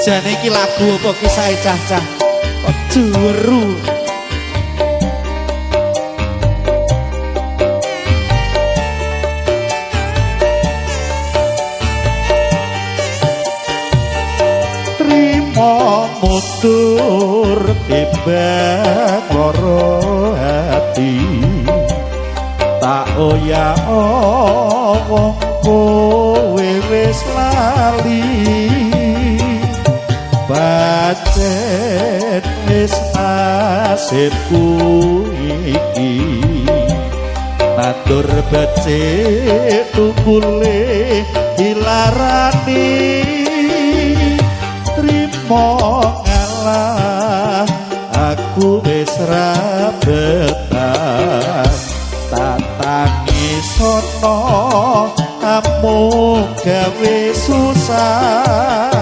Jane iki lagu apa kisahe cah-cah? Kok jeru. Trimo mundur timbang lara ati. Tak oya wong kowe wis lali. Pancen wis nasibku iki nandur becik tukule dilarani. Trimo ngalah aku wis ra betah. Tak tangisono amung gawe susah.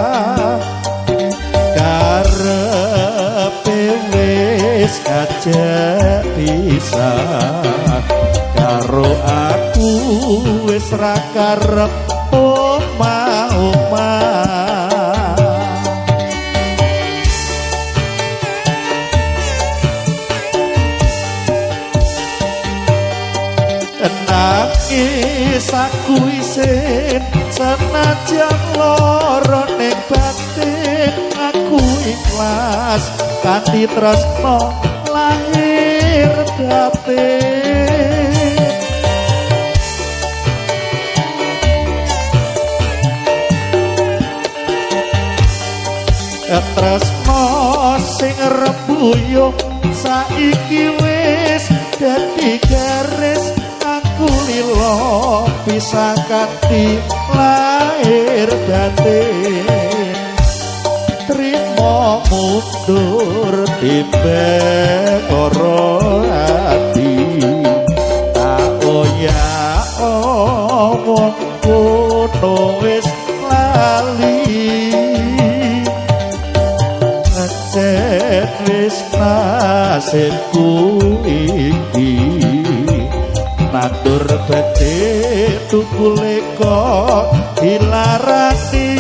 Karepe wis kajak pisah karo aku wis ra karep omah-omah. Nangis aku isin senajan lara ning batin. Aku ikhlas kanthi tresno lahir batin. Tresno sing rembuyung saiki wis dadi garis. Aku lilo pisah kanthi lahir batin. Trimo mundur timbang lara ati. Tak oya wong kono wis lali. Pancen wis nasibku iki nandur becik tukule kok dilarani.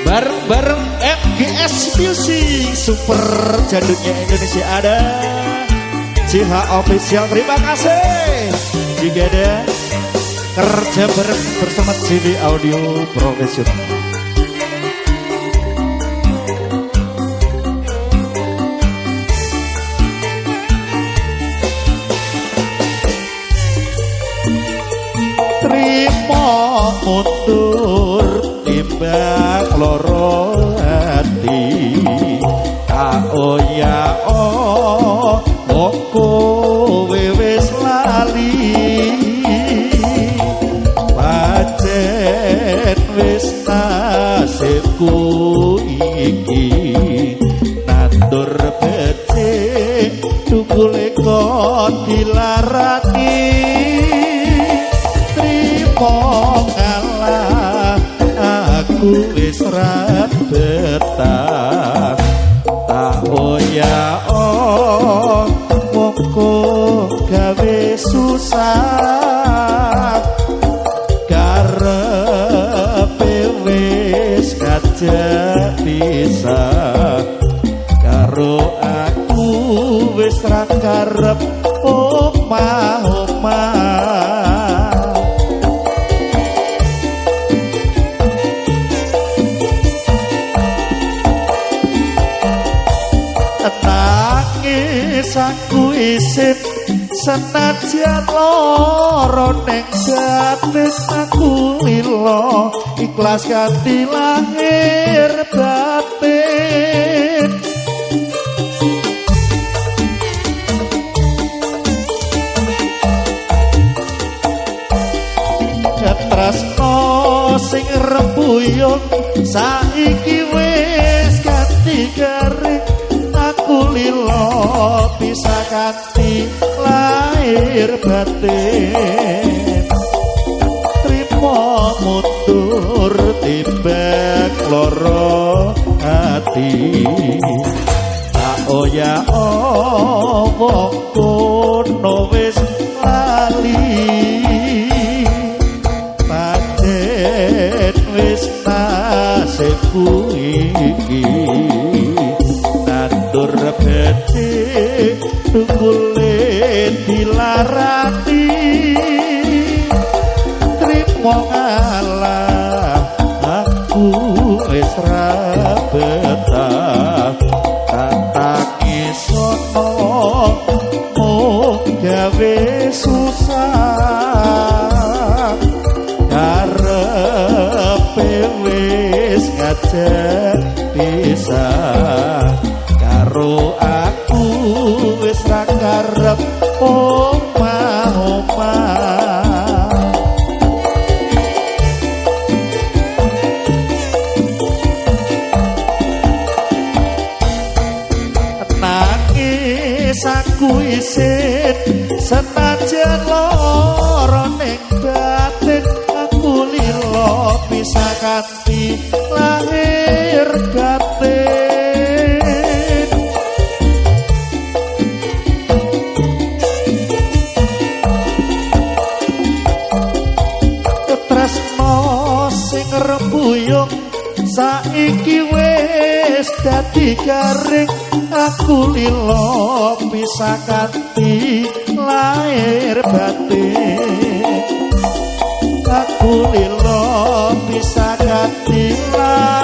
Bareng-bareng MGS Music super jaduknya Indonesia ada CH Official, terima kasih. Juga ada kerja bareng bersama CD Audio Profesional. Trimo mundur timbang lara ati. Tak oya wong kowe wis lali. Pancen wis nasibku iki nandur becik tukule kok dilarani. Trimo ngalah aku wis ra betah. Tak oya wong kok gawe susah. Karepe wis kajak pisah karo aku wis ra karep omah-omah. Nangis aku isin senajan lara ning batin. Aku lilo ikhlas kanthi lahir batin. Tresno sing rembuyung saiki wis ganti garing. Aku lilo pisah kanthi lahir batin. Trimo mundur timbang lara ati. Tak oya wong kono wis lali. gedhe tukule dilarani trimo ngalah aku wis ra betah tangisono mung gawe susah karepe wis ngajak pisah karo aku wis ra karep omah-omah. Nangis aku isin senajan lara ning batin aku lilo pisah kanthi lahir batin. Tresno sing rembuyung saiki wis dadi garing aku lilo pisah kanthi lahir batin aku lilo pisah kanthi lahir